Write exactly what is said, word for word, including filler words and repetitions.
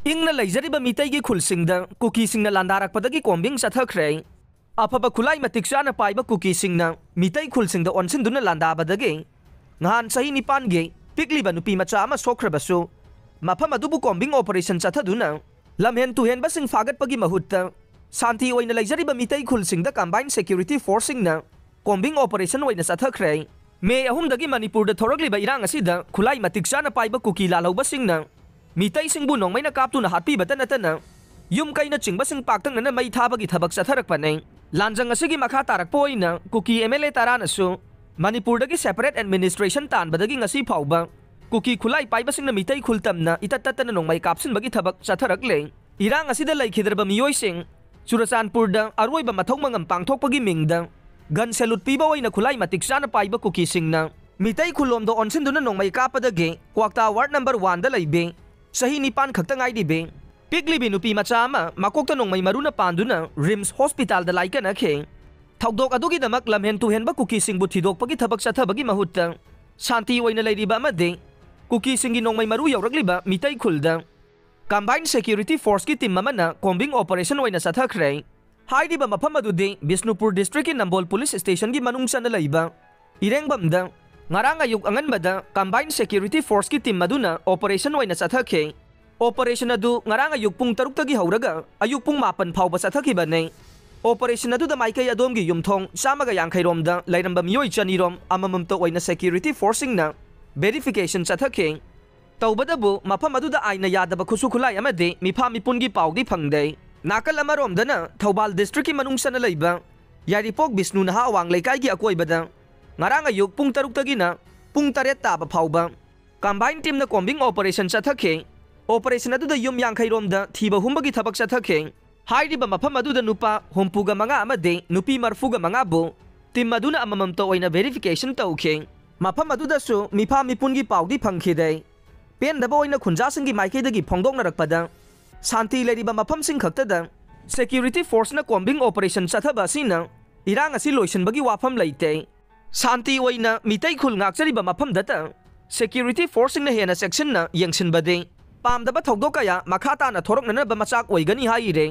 ꯏꯪꯅ ꯂꯩꯖꯔꯤꯕ ꯃꯤꯇꯩꯒꯤ ꯈꯨꯜꯁꯤꯡꯗ ꯀꯨꯀꯤꯁꯤꯡꯅ ꯂꯥꯟꯗꯥꯔꯛꯄꯗꯒꯤ ꯀꯣꯝꯕꯤꯡ ꯆꯠꯊꯈ꯭ꯔꯦ꯫ ꯑꯐꯕ ꯈꯨꯠꯂꯥꯏ ꯃꯇꯤꯛ ꯆꯥꯅ ꯄꯥꯏꯕ ꯀꯨꯀꯤꯁꯤꯡꯅ ꯃꯤꯇꯩ ꯈꯨꯜꯁꯤꯡꯗ ꯑꯣꯟꯁꯤꯟꯗꯨꯅ ꯂꯥꯟꯗꯥꯕꯗꯒꯤ ꯉꯍꯥꯟ ꯆꯍꯤ ꯅꯤꯄꯥꯟꯒꯤ ꯄꯤꯛꯂꯤꯕ ꯅꯨꯄꯤ ꯃꯆꯥ ꯑꯃ ꯁꯣꯛꯈ꯭ꯔꯕꯁꯨ, ꯃꯐꯝ ꯑꯗꯨꯕꯨ ꯀꯣꯝꯕꯤꯡ ꯑꯣꯄꯔꯦꯁꯟ ꯆꯠꯊꯗꯨꯅ ꯂꯝꯍꯦꯟ ꯇꯨꯍꯦꯟꯕꯁꯤꯡ ꯐꯥꯒꯠꯄꯒꯤ ꯃꯍꯨꯠꯇ ꯁꯥꯟꯇꯤ ꯑꯣꯏꯅ ꯂꯩꯖꯔꯤꯕ ꯃꯤꯇꯩ ꯈꯨꯜꯁꯤꯡꯗ ꯀꯝꯕꯥꯏꯟ ꯁꯦꯀ꯭ꯌꯨꯔꯤꯇꯤ ꯐꯣꯔꯁꯁꯤꯡꯅ ꯀꯣꯝꯕꯤꯡ ꯑꯣꯄꯔꯦꯁꯟ ꯑꯣꯏꯅ ꯆꯠꯊꯈ꯭ꯔꯦ꯫ ꯃꯦ ꯑꯍꯨꯝꯗꯒꯤ ꯃꯅꯤꯄꯨꯔꯗ ꯊꯣꯔꯛꯂꯤꯕ ꯏꯔꯥꯡ ꯑꯁꯤꯗ ꯈꯨꯠꯂꯥꯏ ꯃꯇꯤꯛ ꯆꯥꯅ ꯄꯥꯏꯕ ꯀꯨꯀꯤ ꯂꯥꯜꯍꯧꯕꯁꯤꯡꯅ ꯃꯤꯇꯩꯁꯤꯡꯕꯨ ꯅꯣꯡꯃꯩꯅ ꯀꯥꯞꯇꯨꯅ ꯍꯥꯠꯄꯤꯕꯇ ꯅꯠꯇꯅ ꯌꯨꯝ ꯀꯩꯅꯆꯤꯡꯕꯁꯤꯡ ꯄꯥꯛꯇꯛꯅꯅ ꯃꯩ ꯊꯥꯕꯒꯤ ꯊꯕꯛ ꯆꯠꯊꯔꯛꯄꯅꯦ꯫ ꯂꯥꯟꯖꯪ ꯑꯁꯤꯒꯤ ꯃꯈꯥ ꯇꯥꯔꯛꯄ ꯑꯣꯏꯅ ꯀꯨꯀꯤ ꯑꯦꯝ ꯑꯦꯜ ꯑꯦ ꯇꯔꯥꯅꯁꯨ ꯃꯅꯤꯄꯨꯔꯗꯒꯤ ꯁꯦꯄꯔꯦꯠ ꯑꯦꯗꯃꯤꯅꯤꯁꯇ꯭ꯔꯦꯁꯟ ꯇꯥꯟꯕꯗꯒꯤ ꯉꯁꯤ ꯐꯥꯎꯕ ꯀꯨꯀꯤ ꯈꯨꯠꯂꯥꯏ ꯄꯥꯏꯕꯁꯤꯡꯅ ꯃꯤꯇꯩ ꯈꯨꯜ ꯇꯝꯅ ꯏꯇꯠ ꯇꯠꯇꯅ ꯅꯣꯡꯃꯩ ꯀꯥꯞꯁꯤꯟꯕꯒꯤ ꯊꯕꯛ ꯆꯠꯊꯔꯛꯂꯦ꯫ ꯏꯔꯥꯡ ꯑꯁꯤꯗ ꯂꯩꯈꯤꯗ꯭ꯔꯕ ꯃꯤꯑꯣꯏꯁꯤꯡ ꯆꯨꯔꯆꯥꯟꯄꯨꯔꯗ ꯑꯔꯣꯏꯕ ꯃꯊꯧ ꯃꯉꯝ ꯄꯥꯡꯊꯣꯛꯄꯒꯤ ꯃꯤꯡꯗ ꯒꯟ ꯁꯦꯂꯨꯠ ꯄꯤꯕ ꯑꯣꯏꯅ ꯈꯨꯠꯂꯥꯏ ꯃꯇꯤꯛ ꯆꯥꯅ ꯄꯥꯏꯕ ꯀꯨꯀꯤꯁꯤꯡꯅ ꯃꯤꯇꯩ ꯈꯨꯜꯂꯣꯝꯗ ꯑꯣꯟꯁꯤꯟꯗꯨꯅ ꯅꯣꯡꯃꯩ ꯀꯥꯞꯄꯗꯒꯤ ꯀ꯭ꯋꯥꯛꯇꯥ ꯋꯥꯔꯗ ꯅꯝꯕꯔ ꯋꯥꯟꯗ ꯂꯩꯕꯤ ꯆꯍꯤ ꯅꯤꯄꯥꯟ ꯈꯛꯇ ꯉꯥꯏꯔꯤꯕꯤ ꯄꯤꯛꯂꯤꯕꯤ ꯅꯨꯄꯤ ꯃꯆꯥ ꯑꯃ ꯃꯀꯣꯛꯇ ꯅꯣꯡꯃꯩ ꯃꯔꯨꯅ ꯄꯥꯟꯗꯨꯅ ꯔꯤꯝꯁ ꯍꯣꯁꯄꯤꯇꯥꯜꯗ ꯂꯥꯏꯀꯠꯅꯈꯤ꯫ ꯊꯧꯗꯣꯛ ꯑꯗꯨꯒꯤꯗꯃꯛ ꯂꯝꯍꯦꯟ ꯇꯨꯍꯦꯟꯕ ꯀꯨꯀꯤꯁꯤꯡꯕꯨ ꯊꯤꯗꯣꯛꯄꯒꯤ ꯊꯕꯛ ꯆꯠꯊꯕꯒꯤ ꯃꯍꯨꯠꯇ ꯁꯥꯟꯇꯤ ꯑꯣꯏꯅ ꯂꯩꯔꯤꯕ ꯑꯃꯗꯤ ꯀꯨꯀꯤꯁꯤꯡꯒꯤ ꯅꯣꯡꯃꯩ ꯃꯔꯨ ꯌꯧꯔꯛꯂꯤꯕ ꯃꯤꯇꯩ ꯈꯨꯜꯗ ꯀꯝꯕꯥꯏꯟ ꯁꯦꯀ꯭ꯌꯨꯔꯤꯇꯤ ꯐꯣꯔꯁꯀꯤ ꯇꯤꯝ ꯑꯃꯅ ꯀꯣꯝꯕꯤꯡ ꯑꯣꯄꯔꯦꯁꯟ ꯑꯣꯏꯅ ꯆꯠꯊꯈ꯭ꯔꯦ꯫ ꯍꯥꯏꯔꯤꯕ ꯃꯐꯝ ꯑꯗꯨꯗꯤ ꯕꯤꯁꯅꯨꯄꯨꯔ ꯗꯤꯁꯇ꯭ꯔꯤꯛꯀꯤ ꯅꯝꯕꯣꯜ ꯄꯨꯂꯤꯁ ꯁ꯭ꯇꯦꯁꯟꯒꯤ ꯃꯅꯨꯡ ꯆꯟꯅ ꯂꯩꯕ ꯏꯔꯦꯡꯕꯝꯗ ꯉꯔꯥꯡ ꯑꯌꯨꯛ ꯑꯉꯟꯕꯗ ꯀꯝꯕꯥꯏꯟ ꯁꯦꯀ꯭ꯌꯨꯔꯤꯇꯤ ꯐꯣꯔꯁꯀꯤ ꯇꯤꯝ ꯑꯗꯨꯅ ꯑꯣꯄꯔꯦꯁꯟ ꯑꯣꯏꯅ ꯆꯠꯊꯈꯤ꯫ ꯑꯣꯄꯔꯦꯁꯟ ꯑꯗꯨ ꯉꯔꯥꯡ ꯑꯌꯨꯛ ꯄꯨꯡ ꯇꯔꯨꯛꯇꯒꯤ ꯍꯧꯔꯒ ꯑꯌꯨꯛ ꯄꯨꯡ ꯃꯥꯄꯟ ꯐꯥꯎꯕ ꯆꯠꯊꯈꯤꯕꯅꯦ꯫ ꯑꯣꯄꯔꯦꯁꯟ ꯑꯗꯨꯗ ꯃꯥꯏꯀꯩ ꯑꯗꯣꯝꯒꯤ ꯌꯨꯝꯊꯣꯡ ꯆꯥꯝꯃꯒ ꯌꯥꯡꯈꯩ ꯔꯣꯝꯗ ꯂꯩꯔꯝꯕ ꯃꯤꯑꯣꯏ ꯆꯅꯤ ꯔꯣꯝ ꯑꯃꯃꯝꯇ ꯑꯣꯏꯅ ꯁꯦꯀ꯭ꯌꯨꯔꯤꯇꯤ ꯐꯣꯔꯁꯁꯤꯡꯅ ꯚꯦꯔꯤꯐꯤꯀꯦꯁꯟ ꯆꯠꯊꯈꯤ꯫ ꯇꯧꯕꯗꯕꯨ ꯃꯐꯝ ꯑꯗꯨꯗ ꯑꯥꯏꯟꯅ ꯌꯥꯗꯕ ꯈꯨꯠꯁꯨ ꯈꯨꯠꯂꯥꯏ ꯑꯃꯗꯤ ꯃꯤꯐꯥ ꯃꯤꯄꯨꯟꯒꯤ ꯄꯥꯎꯗꯤ ꯐꯪꯗꯦ꯫ ꯅꯥꯀꯜ ꯑꯃꯔꯣꯝꯗꯅ ꯊꯧꯕꯥꯜ ꯗꯤꯁꯇ꯭ꯔꯤꯛꯀꯤ ꯃꯅꯨꯡ ꯆꯟꯅ ꯂꯩꯕ ꯌꯥꯏꯔꯤꯄꯣꯛ ꯕꯤꯁꯅꯨ ꯅꯍꯥ ꯑꯋꯥꯡ ꯂꯩꯀꯥꯏꯒꯤ ꯑꯀꯣꯏꯕꯗ ꯉꯔꯥꯡ ꯑꯌꯨꯛ ꯄꯨꯡ ꯇꯔꯨꯛꯇꯒꯤꯅ ꯄꯨꯡ ꯇꯔꯦꯠ ꯇꯥꯕ ꯐꯥꯎꯕ ꯀꯝꯕꯥꯏꯟ ꯇꯤꯝꯅ ꯀꯣꯝꯕꯤꯡ ꯑꯣꯄꯔꯦꯁꯟ ꯆꯠꯊꯈꯤ꯫ ꯑꯣꯄꯔꯦꯁꯟ ꯑꯗꯨꯗ ꯌꯨꯝ ꯌꯥꯡꯈꯩ ꯔꯣꯝꯗ ꯊꯤꯕ ꯍꯨꯝꯕꯒꯤ ꯊꯕꯛ ꯆꯠꯊꯈꯤ꯫ ꯍꯥꯏꯔꯤꯕ ꯃꯐꯝ ꯑꯗꯨꯗ ꯅꯨꯄꯥ ꯍꯨꯝꯐꯨꯒ ꯃꯉꯥ ꯑꯃꯗꯤ ꯅꯨꯄꯤ ꯃꯔꯐꯨꯒ ꯃꯉꯥꯕꯨ ꯇꯤꯝ ꯑꯗꯨꯅ ꯑꯃꯃꯝꯇ ꯑꯣꯏꯅ ꯚꯦꯔꯤꯐꯤꯀꯦꯁꯟ ꯇꯧꯈꯤ꯫ ꯃꯐꯝ ꯑꯗꯨꯗꯁꯨ ꯃꯤꯐꯥ ꯃꯤꯄꯨꯟꯒꯤ ꯄꯥꯎꯗꯤ ꯐꯪꯈꯤꯗꯦ꯫ ꯄꯦꯟꯗꯕ ꯑꯣꯏꯅ ꯈꯨꯟꯖꯥꯁꯤꯡꯒꯤ ꯃꯥꯏꯀꯩꯗꯒꯤ ꯐꯣꯡꯗꯣꯛꯅꯔꯛꯄꯗ, ꯁꯥꯟꯇꯤ ꯂꯩꯔꯤꯕ ꯃꯐꯝꯁꯤꯡ ꯈꯛꯇꯗ ꯁꯦꯀ꯭ꯌꯨꯔꯤꯇꯤ ꯐꯣꯔꯁꯅ ꯀꯣꯝꯕꯤꯡ ꯑꯣꯄꯔꯦꯁꯟ ꯆꯠꯊꯕ ꯑꯁꯤꯅ ꯏꯔꯥꯡ ꯑꯁꯤ ꯂꯣꯏꯁꯤꯟꯕꯒꯤ ꯋꯥꯐꯝ ꯂꯩꯇꯦ꯫ ꯁꯥꯟꯇꯤ ꯑꯣꯏꯅ ꯃꯤꯇꯩ ꯈꯨꯜ ꯉꯥꯛꯆꯔꯤꯕ ꯃꯐꯝꯗꯇ ꯁꯦꯀ꯭ꯌꯨꯔꯤꯇꯤ ꯐꯣꯔꯁꯁꯤꯡꯅ ꯍꯦꯟꯅ ꯆꯦꯛꯁꯤꯟꯅ ꯌꯦꯡꯁꯤꯟꯕꯗꯤ ꯄꯥꯝꯗꯕ ꯊꯧꯗꯣꯛ ꯀꯌꯥ ꯃꯈꯥ ꯇꯥꯅ ꯊꯣꯔꯛꯅꯅꯕ ꯃꯆꯥꯛ ꯑꯣꯏꯒꯅꯤ ꯍꯥꯏꯔꯦ꯫